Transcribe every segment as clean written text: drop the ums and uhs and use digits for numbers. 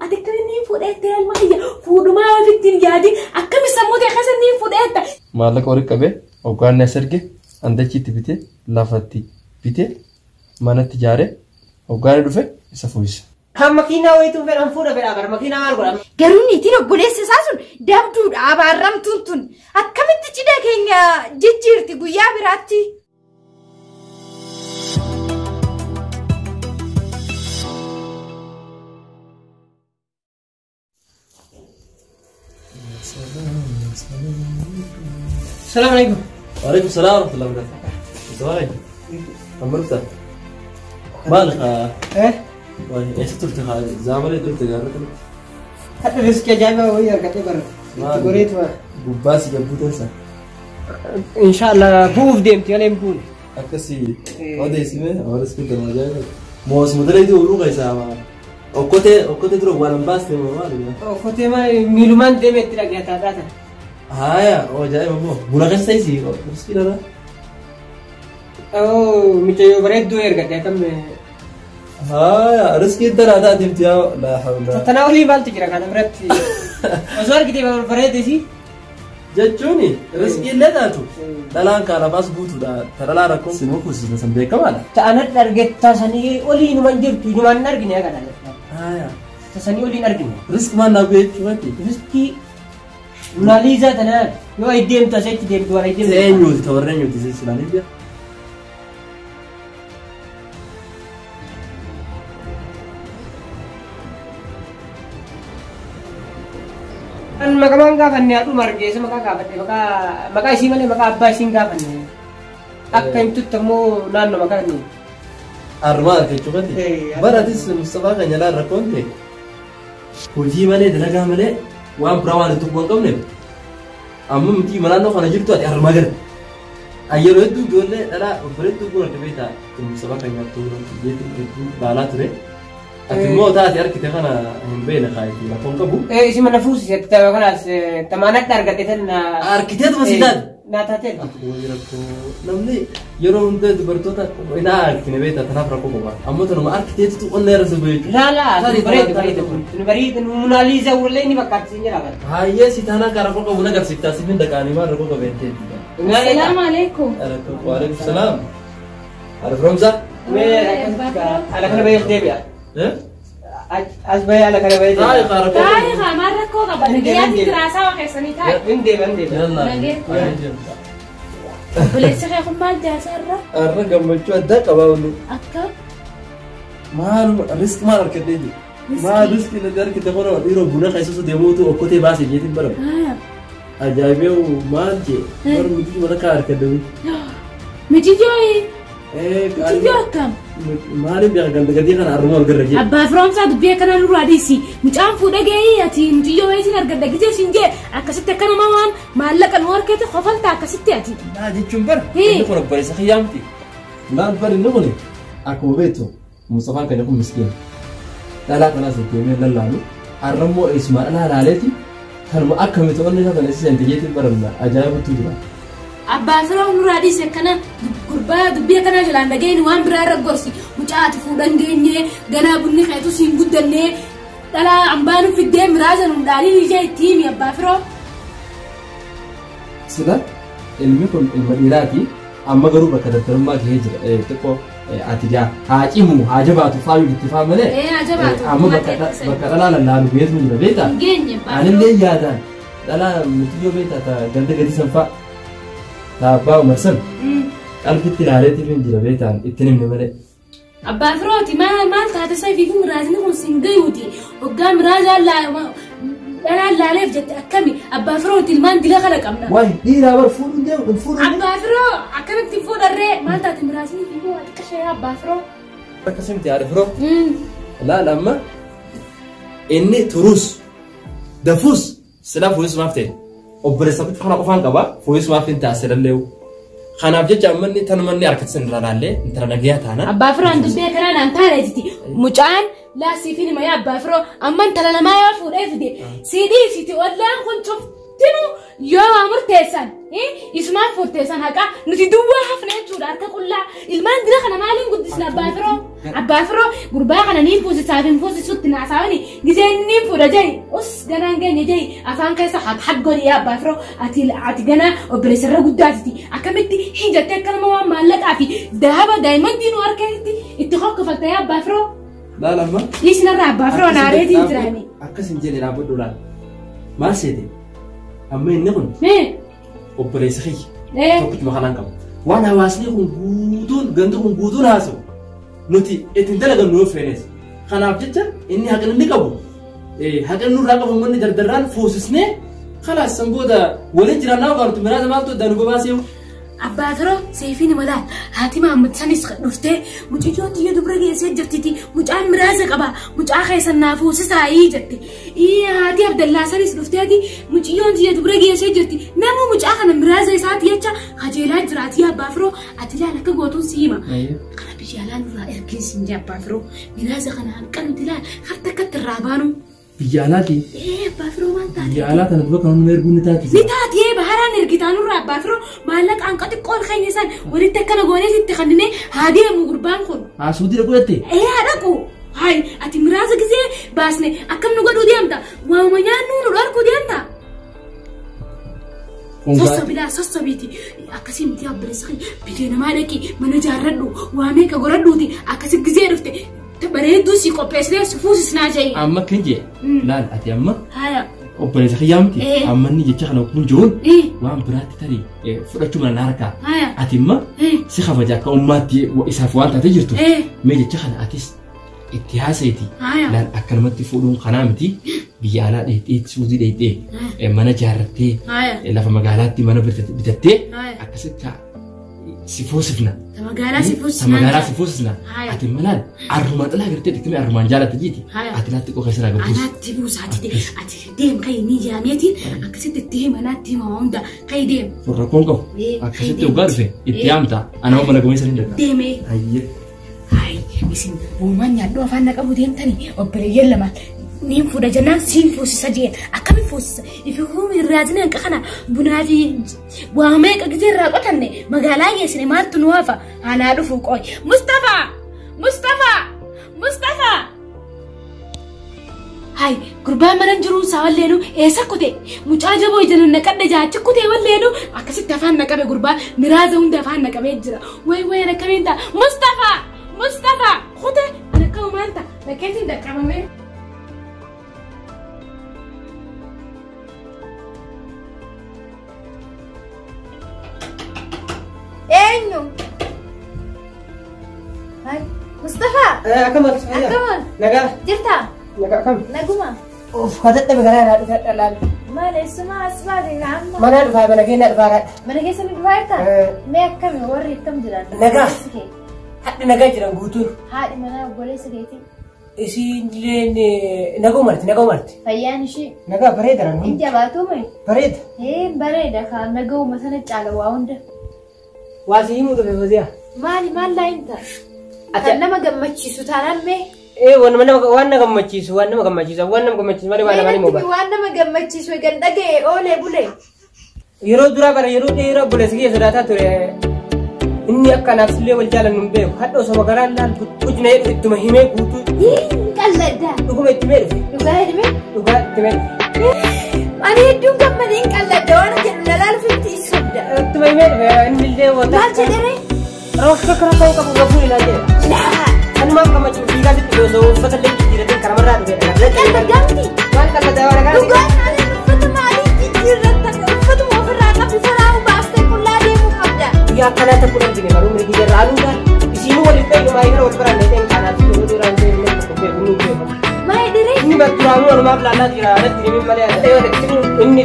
Ati akkamiin niin fuudheetta ilma kiyya fuudhumaa ofitti hin yaadin akkami sammuu ta'e keessa niin fuudheetta. Maallaqa walitti qabee hoggaan as erge andachiitti bitee lafatti bitee manatti ijaaree hoggaan dhufe isa fuuyisa. Kan makiinaa wayituu fedhan fuudha fedhaa bara makiinaa maal godhama? Garuu niitiin obboleessa isaa sun dabduudha abaarramtuun tun akkamitti cidha keenya jijjiirti guyyaa biraatti. Salaam alaikum. Waalaikum salaam warahmatullahi wabarakatuh. Zawaayi. Amma dhufta? Maal Eh? eessa turte zaamalee turte gaarra kanatti? Hadha riskii ajaa'ibaa wayii argatee bara. Itti goreetu bara. Gubbaa si gabbuu teessa. Inshaallah bu'uuf deemti malee hin buune. Akkasii odeessime riskii kan ajaa'iba. Moosuma dalee jiru keessaa okkotee okkotee dura waan baaste moo maali? Okkotee maal miilumaan deemee itti dhagee taata. Haaya ajaa'iba moo buna keessa teessi riskii dhala. Oo mucayyoo bareedduu ergadhe akkam. Haaya riskii dhala taatiif yaa laa hawla. Tanaa olii maaltu jira kana biratti? Osoo argite bareeddesi. Jechuun riskii illee taatu dhalaan kaanafaas guutuudha. Ta dhalaa rakkoon sinuu kuusisa san beekamaadha. Ta'an hadha argettaa sanii olii inuman jirtu inumaan hin argine kana. Haaya Sanii olii hin argine. risk maal naa jechuudha. Riskii Munaaliizaa tanaan yoo ayi deemtu asitti deemtu waan ayi deemtu. Eenyuuti ta warra eenyuuti silsilaan hin beeku. Kan maqamaan gaafanne haadhuma argeessa maqaa gaafadhe maqaa maqaa isii malee maqaa abbaa isiin gaafanne. Akka himtutti ammoo naannoo maqaa inni. Armaa argachuu fati. Baratis Mustafaa kan jalaa rakkoon ta'e hojii malee dalagaa malee waan biraa waan itti hin qabneef amma miti naannoo kana jirtu ati armaa gara. Yeroo hedduu ijoollee dhalaa obboleettuu kun argame ta'a. Mustafaa kan nyaattu hedduu laalaa ture. Ati immoo taate argite kana hin beekne kaayitii rakkoon qabu. Isi mana fuusise kanaas tamaanadha argadhe tan. Arkiteetuma si taate. Naa taatee. Namni yeroo hunda dubartoota inaa argine beektaa tanaaf rakkoo qaba. Ammoo tanuma arkiteetitu qonna irra si beeku. Laalaa bareedu bareedu bareedu Munaaliizaa wallee ni fakkaatti sin jira bara. Hayyee si taanaan kan rakkoo qabu nagarsiiftaa si fin dhaqaanii maal rakkoo qabeettee. Salaamu alaikum. Waalaikum salaam. Alfiroomsa. Mee ala kana bahee deebi'a. As bahee ala kana bahee Taa'e deebi'a. kaa rakkoo Taa'ee haa maal rakkoo qaba? Nagayaatti tiraasaa keessanii taa'e. Hin deema hin deema. Obboleessi kee kun maal jaasaa irra? Har'a gammachuu addaa qabaa oolu. Akka Maal risk maal argadhee jiru? Maal riskii natti argite kana dhiiroo buna keessa deemuutu okkotee baasee jeetiin barama. Ajaa'ibee maal jee bara miti mana kaa argadhe. Mitiyyoo mitiyyoo akkam? Maaliif beeka ganda gadii kana har'uma ol garra jee? Abbaa firoomsaa dubbii akkana nurraa dhiisi. Mucaan fuudhee gahee ati mitiyyoo wayiitiin argadha gisee siin jee akkasitti akka nama waan maallaqa nu harkate kofalta akkasitti ati. Naa jechuun bara inni kun obboleessa kiyyaa miti. Laal bari inni kun akkuma beektu Mustafaan kan kun miskiina. Dhalaa kanaas deemee lallaalu har'ammoo eessumaa dhalaa laaleeti kanuma akka miti onni isaa kana isisan xiyyeetiin baranna ajaa'ibatu jira. Abbaa firoom nurraa dhiisi akkana gurbaa dubbii akkanaa jalaan dhageenyi waan biraa irra gorsi. Mucaa ati fuudhan geenyee ganaa bunni keetu siin guddannee dhalaa hambaa nu fiddee miraaza nu dhaaliin ishee itti himi abbaa firoom. Sila ilmi kun ilma dhiiraati amma garuu bakka dardarummaa gahee jira xiqqoo ati jaa haa cimu haa jabaatu faayuu itti faa malee Haa jabaatu. amma bakka dhalaa lallaalu geessu jira beektaa. Hin geenye abbaa firoom. Anillee yaadaan dhalaa mutiyyoo beektaa ta ganda gadi san fa'a ta abbaa Umar san qalbitti ilaaleetiif hin jira beektaan ittiin himne malee. Abbaa firooti maal taate isa fi miraasni kun siin gayuuti. Hoggaa miraazaan dhalaan laaleef jette akkami abbaa firooti ilmaan dila kana qabna. Waay dhiiraa bar fuudhuun deemu fuudhuun. Abbaa firoo akkanatti fuudharree maal taate miraasni fi waa xiqqa shee abbaa firoo. Akkasumti haadha firoo. Laal amma inni turus dafuus silaa fuudhisumaaf ta'e obboleessa kana qofaan qaba fuudhisumaaf hin taasise lalleewu. Kanaaf jecha amma inni tanuma inni harkatti irra laallee intala nagayaa taana. Abbaa firoo an dubbii akkanaa naan taane jetti mucaan laasii fi nima yaa abbaa firoo amma intala namaa yoo fuudhee fide sii dhiisiti ollaan kun cuftinu yoo waa murteessan. Isumaan furteessan haqaa nuti duwwaa hafne jechuudha harka qullaa. Ilmaan dira kana maaliin guddisna abbaa firoo? Abbaa firoo gurbaa kana niin fuusisaaf hin fuusisutti naasaawani gizeen niin fuudha jahi us ganaan geenye jahi afaan keessa haq godhi yaa abbaa firoo ati ganaa obboleessarra guddaatiti akkamitti hin jettee akka nama waan maallaqaa fi dahaba daa'imman nu harkeetti itti hokkofatta yaa abbaa firoo. Laal amma. Dhiisinarraa abbaa firoo naareetiin jiraani. Akkas hin jedhe dhaabbadhu laal. Maal seete? Amma inni kun obboleessa kiyya tokkichuma kanaan qabu. Waan hawaasni kun guutuun gandi kun guutuun haasa'u nuti ittiin dalagannu yoo feenes. Kanaaf jecha inni haqni inni qabu haqni nurraa qabu manni dardarraan fuusisnee khalaas san booda waliin jiraannaa ogaartu miraasa maaltu addaan nu babaasee. Abbaa firoo seefiin malaan haati Mahammad sanis dhuftee mucayyoon xiyya dubra geessee jirtiti mucaan miraasa qaba mucaa keessan naa fuusisaayii jette. Haati Abdallaa sanis dhufteeti mucayyoon xiyya dubra geessee jirti namuu mucaa kana miraasa isaati jecha kajeelaa jiraati abbaa firoo ati laal akka gootuun si hima. Kana biyya alaa nurraa ergiin siin jee abbaa firoo miraasa kana hanqa nuti laal harta akkatti irraa baanu. Biyya alaati. Abbaa firoo maal taate? Biyya alaa kana dura kan nu erguun ni taati. Ni taati baharaan ergitaa nurraa abbaa firoo maallaqa hanqa xiqqoon keenya san walitti akkana goonee sitti kannine haa deemu gurbaan kun. Haa suutii dhaqu jette? Haa dhaqu. Hayi ati miraasa gisee baasne akkam nu godhuu deemta? Waanuma nyaannu nu dhorkuu deemta? Sossobilaa sossobiiti akkasii miti abbireessa biyya namaa dhaqi mana ijaarradhu waa meeqa goradhuuti akkasi gisee dhufte. Bareedduu si qopheessitee si fuusisnaa jee. Amma kan jee laal ati amma obboleessa kiyyaa miti amma inni jecha kana kun jiruun waan biraatti tarii fudhachuu mana harkaa ati amma si kabaja akka ummaatti isaaf waan taatee jirtu mee jecha kana atis itti haasayti laal akkanumatti fuudhuun kanaa miti biyya alaa dheexxee suutii dheexxee mana ijaarrattee lafa magaalaatti mana bitattee akkasitti si fuusifna. Magaalaa si fuusisna. Magaalaa si fuusisna. Ati malaan arrumaan dhalaa gartee dhiqamee arrumaan jaalatta jiiti. Ati laatti qofa keessaa gabuus. Anaatti buusaati ati deem kai ni jaameetiin akkasitti itti hima naatti hima waan hunda kai deem. Rakkoon qabu. Akkasitti dhugaa dhufe itti yaamta. Ana mana gameessa ni danda'a. Deemee. Hayyee. Hayi isin uumaan nyaadhu afaan na qabu deemtanii obboleeyyan lamaan. Niin fuudha jennaan siin fuusisa jeen akkami fuusisa ifi huumi irraajina hanqa kana bunaa fi waa meeqa gisee irraa qotanne magaalaa geessine maaltu nu hafa anaa dhufu qoy Mustafaa Mustafaa Mustafaa Hai gurbaan mana jiru isaa walleenu eessa kute mucaa jaboo ija naqadhe jaachi kutee walleenu akkasitti afaan naqabe gurbaan miraaza hunda afaan naqabee jira way way akkamiin ta'a Mustafaa Mustafaa kute ana akkaumaan ta'a bakkeetiin dhaqqabamee. Eenyu? Hai, Mustafa. Akkam Akkam? Nagaa. Jirta? Nagaa akkam? Naguma. Of kadhadha garaa irraa dhufadha laal. Maal eessuma as baate amma? Mana dhufaa mana keenya dhufaa kadha. Mana keessa ni dhufaa jirta? Mee akkami warri akkam jiran? Nagaa. Haadhi nagaa jiran guutuun. Haadhi manaa obboleessa keetii? Isiin illee nagumarti nagumarti. Fayyaan ishii? Nagaa bareeda ran. Hin jabaatu mee? Bareeda. Bareeda kaa naguma sana caala waa hunda. Waa si himuu dhufe Fooziyaa. Maali maal laa himta? Kan nama gammachiisu taanaan mee? Waan nama gammachiisu waan nama gammachiisu waan nama gammachiisu malee waan namaa ni moba. Waan nama gammachiisu egan dhaga'e oolee bulee. Yeroo duraa bara yeroo dheeraa obboleessa kiyya sodaataa ture. Inni akka anaaf sillee wal jaalannu hin beeku. Hadha osoo garaan laal guddina jedhu ittuma himee guutuu. Qalladdaa. Dhuguma itti himee dhufe. Dhugaa hidhime? Dhugaa itti himee dhufe. Ani hedduun gammadee hin qalladda waan jedhu lalaaluufitti sobda. Ittuma himee dhufe inni illee wanta. Maal jedhee? Rakkoo karaa qabu gafuu ilaa jedhe. Kanumaaf gammachuu fiigaa sitti osoo uffata illee jijjiirrateen karamarraa dhufe. Qalladdaa miti. Maal qalladdaa waan akkanaa? Dhugaa maaliin uffata maalii jijjiirratta uffatuma ofirraa qabdu sanaa baaftee qullaa deemuu qabda. Guyyaa akkanaa takku dhabdine baruu mirgi jarra aluudhaan isiinuu waliin beeknu maayii wal baraan ta'een kanaaf yeroo dheeraa hin beeknu tokko beeku nu beeku. Maayii dheree? Inni duraanuu walumaaf laallaa jira alatti deemee malee alatti yoo ta'e inni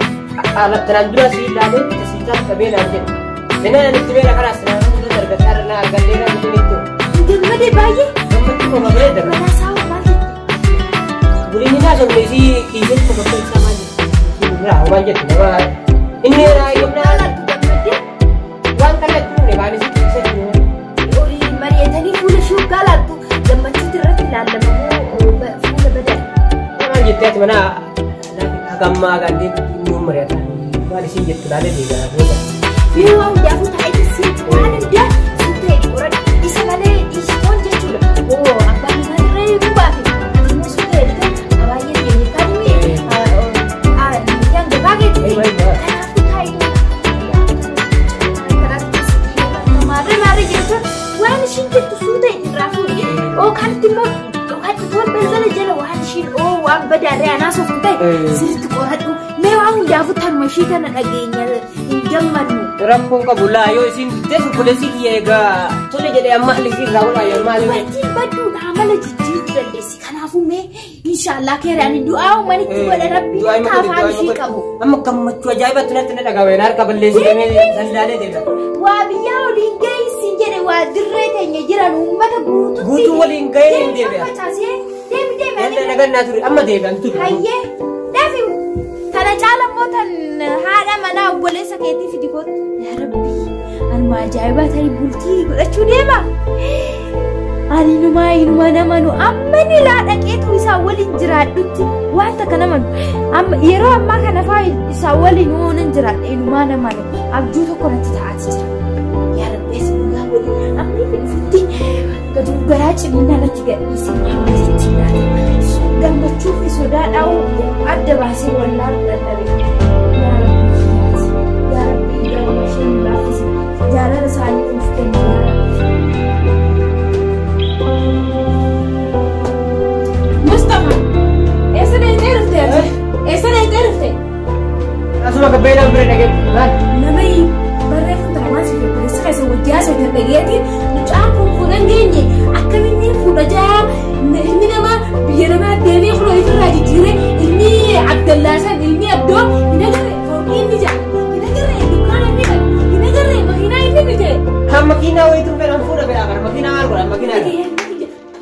tanaan dura sii ilaalee tasiisaa qabee naan jedhe. Minaan itti beela karaa sinaan hunda dargataa irra na argalleera inni itti. Gammadee baay'ee. Gammachuu qofa bareeda. Manaa isaa maal jette? Gulinni naa sobne isii dhiisee qofa isaa maal jette? Biraa homaan jette nama inni raayyumnaa Gammadee. waan kana itti himne kaan isii dhiisee jiru. Olii mari'atanii fuula shuggaa laattu gammachuutu irratti ilaalama moo fuula badaa? Maal jettee ati mana hagammaa gandee nu mari'atan maal isiin jettu laalee deegaa booda. Mee waa hundaafuu taa'ee si waan hundaa si ta'e qoradhu. Isa malee dhiisitoon jechuudha. Oo abbaan namaa irra eeguu baate. Ati immoo si ta'e dhiitan abaayyee ta'e jettaan himee niitii hangafaa keetti. Kanaafuu taa'ee maarree maarree jechuun waan ishiin jettu suu ta'e irraa fuudhi. Yookaan immoo dhokattoon balbala jala waan ishiin oo waan badaadha anaa sooftu ta'e sirriitti qoradhu. Mee waan hundaafuu tanuma ishii tana dhageenya hin gammadnu. Rakkoon qabu laa yoo isin diddees obboleessi kiyya egaa tole jedhee amma halisii irraa godhaa yoo maali. Dubartiin badduudha amala jijjiiruu dandeessi. Kanaafuu mee inshaallah keera ani du'aa uumanitti godha rabbiin akka afaan ishii qabu. Amma gammachuu ajaa'ibatti natti na dhagahame harka balleessee deemee sallaalee deema. Waa biyyaa waliin gahiisin jedhe waa dirree teenya jiran uummata guututti. Guutuu waliin gahee hin deebi'a. Facaasee deemi deemi. Yalla nagannaa ture amma deebi'an ture. Hayyee dafi tana caala immoo tan haadha manaa obboleessa keetii fidi kootu. Yaa Rabbi anuma ajaa'ibaa tarii bultii godhachuu deema. Ani numaa inuma namanu amma ni laa dhaqeetu isaan waliin jiraadhutti waan takka namanu amma yeroo ammaa kana faa isaan waliin oonan jiraadhe inumaa namanu abjuu tokko natti ta'aati jira. Yaa Rabbi as dhugaa waliin amma inni dhufutti gadu garaa ciniinaa natti gadhiise maal jechi laata. Gammachuu fi sodaa dhaa'uu adda baasee wallaalu dadhabe. Yaa Rabbi yaa Rabbi garuma ishee nu laaffisi jaalala isaanii nuuf kenni yaa Rabbi. Mustafa, eessa deemtee dhufte ati? Eessa deemtee dhufte? Asuma kabbeelaa bira dhagee maal? Nama barreeffamta lamaan si obboleessa keessa wajjin haasoftan dhageetiin mucaan kun fuudhan geenye akkamiin fuudha jaa ilmi namaa biyya namaa deemee kunoo ifirraa jijjiiree ilmi Abdallaa san ilmi Abdoo hin agarre fooqii inni jaa hin agarre dukkaana inni qabu hin agarre makiinaa inni bite. Kan makiinaa wayituu fedhan fuudha fedhaa bara makiinaa maal godhan makiinaa.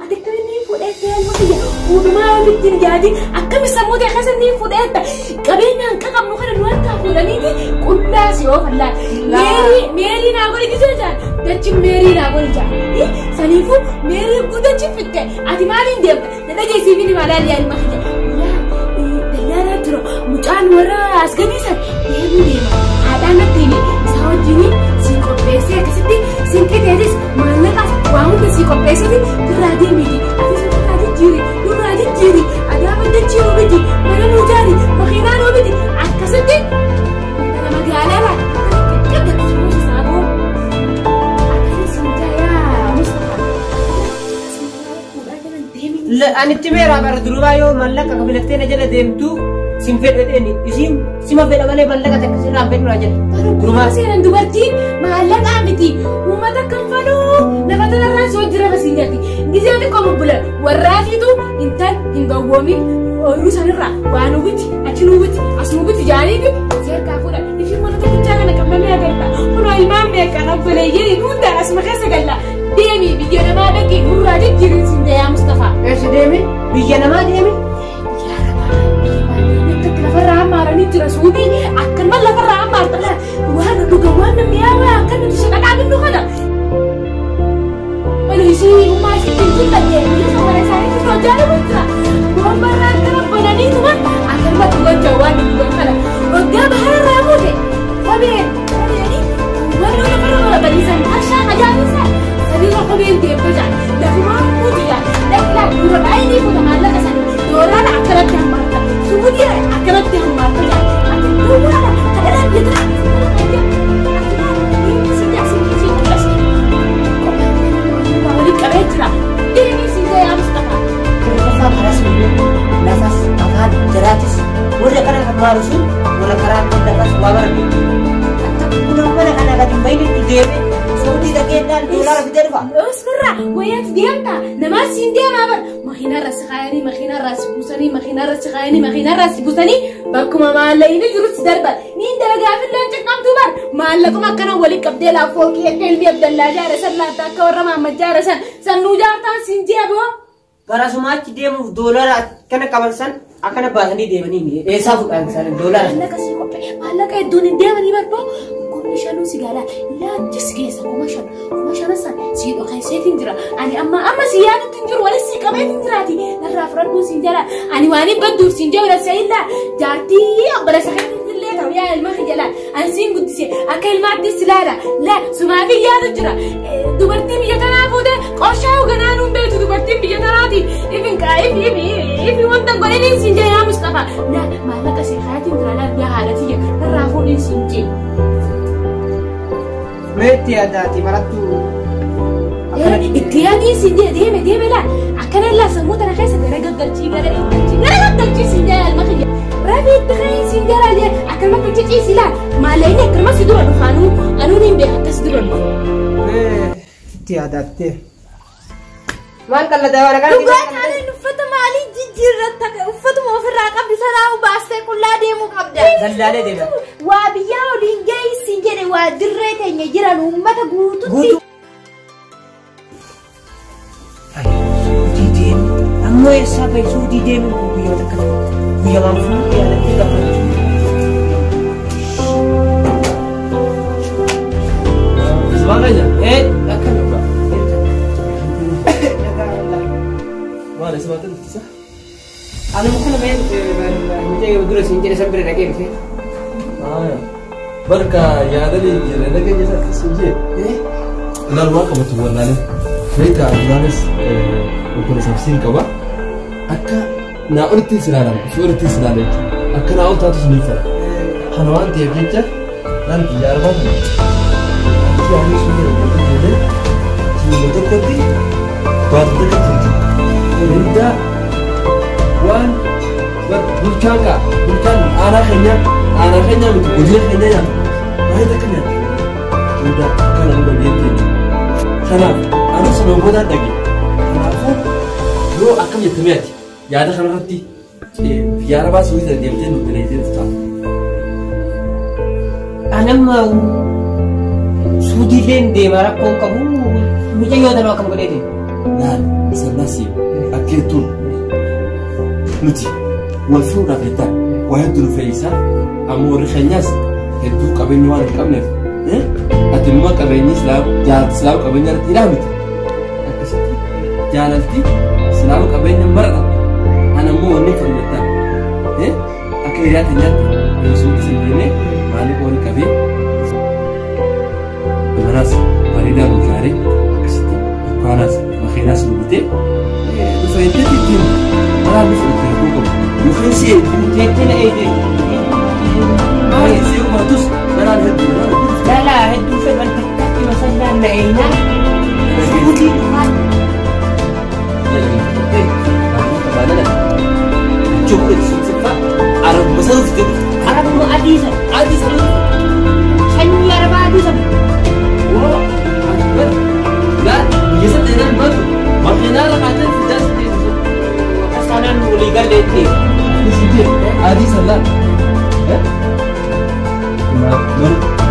Ati akkamiin fuudhee ilma kiyya fuudhumaa ofitti hin yaadin akkami sammuu ta'e keessa ni fuudhee qabeenya hanqa qabnu kana nu harkaa fuudhaniiti qullaa si oofan laal. Meerii meerii naa godhi gisee jaan dachi meerii naa godhi jaan saniifuu meerii gudachi fitte ati maaliin deemta na dhageessiif ni maalaal yaa ilma kiyya. Dallaaraa jira mucaan warra as gadiisan deemuu deema haadhaan natti himi isaa wajjin si qopheessee akkasitti sinqii ta'etis maallaqas waa hunda si qopheessiti firraa deemiti atis nurraa jijjiiri nurraa jijjiiri adaaba dachii miti mana nuu jaari makiinaa nuu miti akkasitti intala magaalaa laa akkasitti qabda isaa boo akkasii siin jaayaa Mustafaa. Ani itti meeraa bara durubaa yoo mallaqa kafilattee na jala deemtu sin fedhe dheeni isiin sima fedha malee mallaqa takka sirraa hin fedhu naa jedhe. Durumaa seenan dubartiin maallaqaa miti uummata kan faluu lafa tanarraan soo jira basiin jatti gisee xiqqoo bubbulan warraafiitu intal hin gowwoomin ooyiruu sanirraa waa nu biti achi nu biti as nu biti jaaniiti si harkaa fuudha ifin mana tokkichaa kana qabamee agarta kunoo ilmaan meeqaan obboleeyyiin hunda asuma keessa galla deemi biyya namaa dhaqi nurraa jijjiirin siin jayaa Mustafaa. Eessa deemi? Biyya namaa deemi? Yaa Rabbi biyya baay'ee akkatti lafarraa hammaaranii jira suutii akkanuma lafarraa hammaarta waan dhuga waan mi'aawaa akka nuti shaqaqaa binnu kana. Malu ishii ummaa ishiitti hin mul'anne biyya sana isaanii jirtu hojjaa jira. Boombarraa akkana bananiituma akkanuma dhugan waan dhugan kana. Waggaa bahararraa buute kopheen kopheeni warra lafarra bariisan qarshaa ajaa'ibsa sadiirra kopheen deemtu jaan lafumaa buutu jaan dhaqlaa dura baay'ee fuuta maallaqa sanii doolaan akkanatti hammaarta suudii akkanatti hammaarta jaan ati duwwaadha kadhadhaa biyya tana waliin qabee jira deemii siin jayaa Mustafaa. Tokkoffaa karaa sun lafas afaan jaraatis warra kana kan maaru sun warra karaa lafas waa bara beeku. Akka kun mana kana gadi hin bahinetti deeme suutii dhaqeennaan doolaara fidee dhufa. Osnurraa wayyaati deemta namaa siin deemaa bar makiinarra si kaayanii makiinarra si buusanii makiinarra si kaayanii makiinarra si buusanii bakkuma maallaqni jirutti darban niin dalagaafillee cinqamtuu bar maallaquma akkana waliin qabdee laa fooqii akka ilmi Abdallaa jaare san laatta akka warra Mahammad jaare san sannuu jaartaan siin jee boo. Barasuma achi deemuuf doolaara akkana qaban san akkana baasanii deemanii eessaa fuudhan san doolaara. Maallaqa sii qophee maallaqa hedduun hin deemanii barboo kumni shanuu si galaa laachis keessa 5,000 5,000 san sii dhokeesseetiin jira ani amma amma si yaadutti hin jiru walis sii qabeetiin jiraati narraa fudhadhuu siin jala ani waan hin badduuf siin jala sa'illaa jaartii obboleessa keetiin illee ta'u Yaa ilma kiyya ansiin guddise akka ilmaatti silaala la sumaafi yaadu jira dubartiin biyya tanaa fuute qorshaa hoganaa nuun beektu dubartiin biyya tanaati ifin ifi wanta godhaniin siin jee yaa Mustafaa la maallaqa si kaayatiin jira laal yaa haadha tiyya irraa fuudhiin siin jee. Meetti yaadaati barattu. Itti yaadiin siin jee deeme deeme laal akkana laa sammuu tana keessa gara gaggalchii gara gaggalchii gara gaggalchii siin jee yaa ilma kiyya. Rabi itti siin jala jee akkanumatti ciciisi laal maallaqni akkanuma si dura dhufa anuun hin beeku akkas dura dhufa. Itti yaadaatte. Maal qalladaa waan akkana. Dhugaa taanaan uffata maalii jijjiirratta uffatuma ofirraa qabdu sanaa baastee qullaa deemuu qabda. Daldaalee deema. Waa biyyaa oliin geessi jedhe waa dirree teenya jiran uummata guututti. Suutii deemu ammoo eessaa bahe suutii deemu guyyaa takka guyyaa waan fuudhee yaadatti gammachuu. Sebagai Akan lupa. Mana sebab tu kisah? Anu mungkin main macam dulu sih jadi sampai lagi ni. Ah, barka ya ada ni jadi lagi jadi sih. Lalu apa betul warna ni? Mereka Abdulanis ukur samsin kau, akka na urti selalam, urti selalam. Akka na urti atus ni fara. Kalau anti yang nan biar mana? Aku harus mengerti. Jika kau baru dekat Linda wan bulchan ka bulchan anaknya itu gudnya ya baik tak kena udah kalau udah dia karena anu sebelum boda lagi kenapa lo akan jadi ya ada kan hati biar apa sudah dia dia nulis dia tetap anam mau sudilen de marah kau kamu macam yang ada kamu kena nah sebelah akhir tu nuti walfuura feta waheddu nufeeysa amma warri keenyaas hedduu qabeenya waan hin qabneef ati immoo qabeenyi jaalalti islaama qabeenya irratti hidhaa miti akkasitti jaalalti islaama qabeenya mara dhabdu ana immoo wanni fudhattaa akka hiriyaa keenyaatti yesuutti sin deemee maaliif wal qabee manaas bareedaa nu ijaaree akkasitti dukkaanaas makiinaas nu bitee dhufa hedduutti ittiin maraa nu fudhatee qabu yookiin si eeguu Jettee eegee. Maali si uummatus maraan hedduu Lala hedduu fedhan takkatti masallaa na eenyaa. Suutii dhufaa. Arabuma adii sana. Adii sana. Sanyii arabaa adii sana. Laa biyya sana dheeraan baatu makiinaa rakaateen fidaa si teessisu. Sanaan walii galleetti. Adii sana.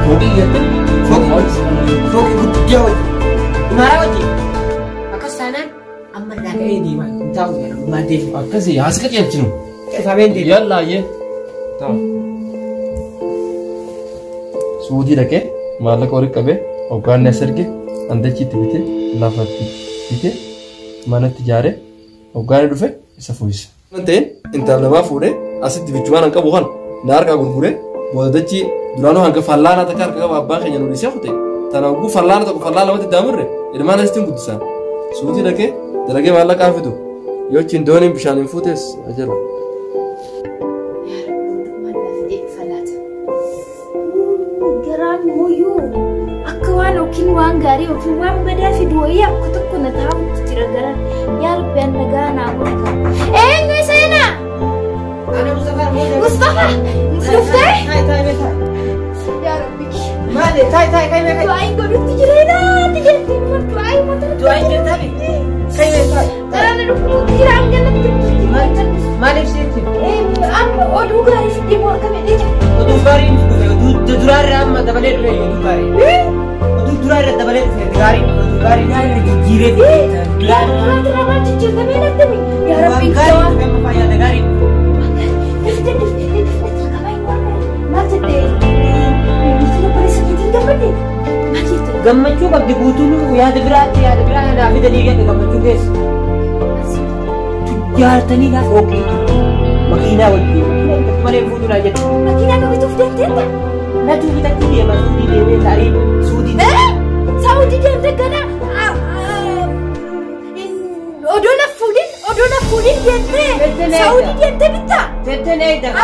Fooqii jettee fooqii hojii. Fooqii guddaa hojii. Imaaraa hojii. Akkas taanaan amma irraa ka'ee deemaa hin taa'u jedhama maal deema. Akkasii as qajeelchinu. Qifameen deema. Yallaa yee. Ta'a. Suudii dhaqee maallaqa horii qabee hoggaanni as erge andachiitti bitee lafatti bitee manatti ijaaree hoggaanni dhufe isa fuuyise. Waan ta'een intala namaa fuudhee asitti bichumaan hin qabu kan na harkaa gurguree booda dachii duraanuu hanga fallaana takka harka qaba abbaan keenya nu dhiisee kute tana hogguu fallaana tokko fallaana lamatti daamurre ilmaan asitti guddisaan suutii dhaqee dalagee maallaqaa fidu yoo achiin dooniin bishaan hin fuutes ajaru. Garaan mooyyuu akka waan yookiin waan gaarii yookiin waan badaa fidu wayii akka tokko na taa'utti jira garaan yaa rabbi an nagaa naa godha. Eenyu seenaa? Ana Mustafaa. Mustafaa! Dhuftee? Taa'e taa'e taa'e. Yaa rabbi. Maali taa'e taa'e kaa'e kaa'e. Du'aa hin godhutti jireena jetti du'aa hin godhutti. Du'aa hin jirtaami. Kaa'e taa'e. Garaan dhukkubutti jira hanga natti Maaliif sitti? Amma oduu gaarii fiddee moo akka fedhee jira? Oduu gaarii dhufe oduu duraarra amma dabalee dhufe oduu gaarii. Oduu duraarra dabalee dhufe gaarii oduu gaarii gaarii jijjiiree dhufe. Duraarra maal jijjiirtamee natti yaa rabbi gaarii dhufe amma fayyaada gaarii. Dafte dafte dafte qabaa maal jettee niitiin obboleessa keetiin gammadde maal jette? Gammachuu qabdi guutuun yaada biraatti yaada biraa naa fidanii gadhe gammachuu keessa. Jaartanii lafa hooqiitu. Makiinaa wajjin makiinaa bitatti malee fuutu naan jette. Makiinaa nu bituuf deemteetta? Natu bitatti deema Suudii deemee tarii Suudii. Saawudii deemte gana odoo na fuudhin deemtee Saawudii deemtee bittaa?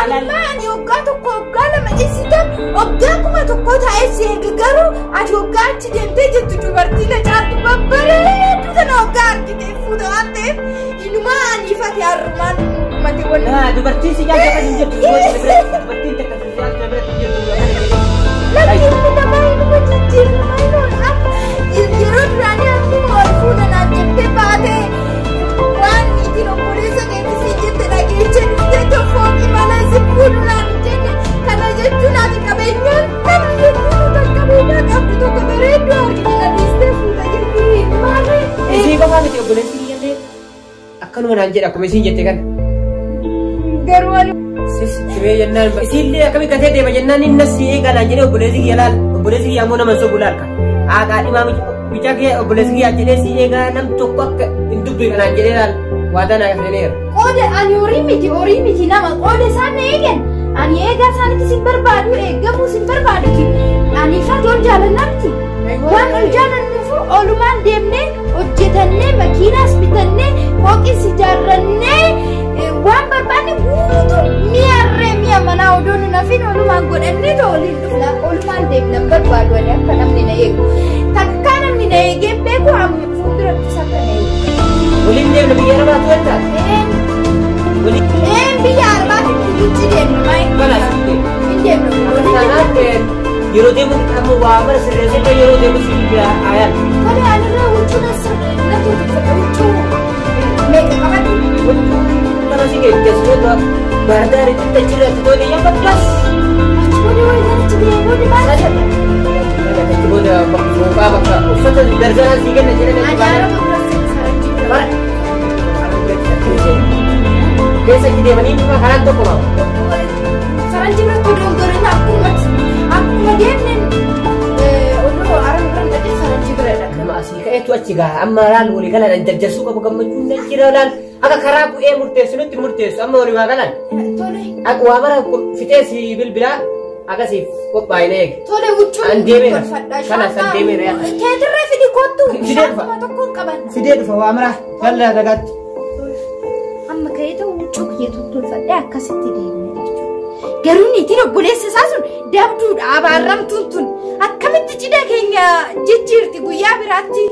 Amma ani waggaa tokko waggaa lama dhiisitan waggaa 1000 taa'ee si eega garuu ati waggaa achi deemtee jettu dubartii na caaltu babbareedduu tana waggaa argitee fuuta waan ta'eef inumaa ani ifate har'umaan dhumate wal. Dubartiin si jaalatu hin jirtu dubartiin takka si jaalatu biratti hin jirtu. Lakki ilmi namaa inuma jijjiirama inuma yeroo duraanii akkuma ol fuudha naan jettee baatee waan ittiin obboleessa keetti siin jette dhageechee dhuftee tokkoofi mana si fuudhu naan hin jenne kana jechuun ati qabeenyaan qabdu jechuun tan qabeenyaa qabdu tokko bareedduu argite na dhiistee fuuta jechuun maali? Isii qofaa miti obboleessi kiyyallee akkanuma naan jedha akkuma isiin jette kana. Garuu ani Sis sibee jennaan isiillee akkami gatee deema jennaan inni si eegaa naan jedhee obboleessi kiyya laal obboleessi kiyya ammoo nama hin sobu laal ka. Haadhaa dhimaa mucaa kiyya obboleessi kiyya jedhee si eegaa nam tokko akka hin dubbiin naan jedhee laal waadaa naa seeneera. Qooda ani horii miti nama qooda isaan na eegan ani eegaa isaanitti sin barbaadu eeggamuu sin barbaaduti ani ifatti ol jaalannaa miti waan ol jaalannuufu olumaan deemnee hojjetannee makiinaas bitannee fooqis ijaarrannee waan barbaanne guutuu mi'arree mi'a manaa odoo nu nafin olumaan godhannee too waliin dhufna olumaan deemna barbaadu ani akka namni na eegu takkaa namni na eegee beeku amma fuuldurattis akka na eegu. Waliin deemna biyya Arabaatu wanta? Een biyya Arabaatti gucci deemna maayii hin deemna. Kanaaf yeroo deemu amma waa mara sirreessee yeroo deemu si bira ayaan. Tole anirraa huccuu na tuutuffadha huccuu meeqa qabadhu? Huccuu nama si geejjibsiisota baardaaritti achirratti tole yamma bas. Achi booda wayi gara achi deemee booda maal jedha? Achi booda bakka fooqaa bakka uffata darzanaa sii kenna jedhan achi Ani baana. araba biratti faranjii bira. Fara. Araba biratti akkamii keessa achi deemanii karaan tokko ba'a. Faranjii biratti odoo hin gorin akkuma deemneen odoo araba bira hin dhaqin faranjii bira dhaqa. Nama asii ka'eetu achi gaha amma laal walii galaan jarjarsuu qabu gammachuun na jira laal akka karaa bu'ee murteessu nutti murteessu amma walii waa galaan. Tole. Akka waa mara fixee si bilbilaa akkasiif qophaa'ina eegi. Tole huccuu An deemeera. tolfadha. Kanas an deemeera yaa. Keetirree fidi kottu. Fidee dhufa. Shaantuma tokkoon qabanna. Fidee dhufa waa mara galla nagaatti. Amma ka'ee ta'u huccuu kiyya tottolfadhee akkasitti deemna jechuudha. Garuu niitiin obboleessa isaa sun dabduudha abaarramtuun tun akkamitti cidha keenya jijjiirti guyyaa biraatti.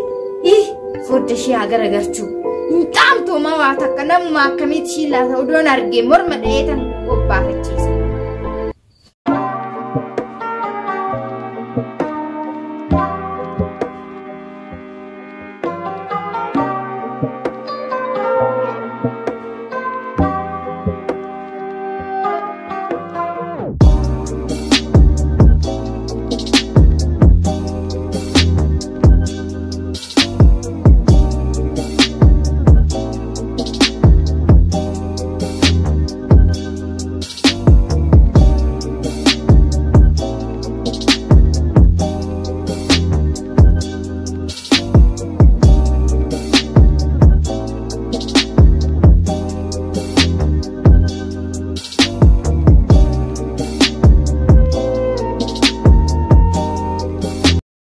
Ih fodda ishee haa garagarchuu. Hin xaamtu waa takka namuma akkamitti ishii laata odoon argee morma dha'ee tan qophaafachiisa.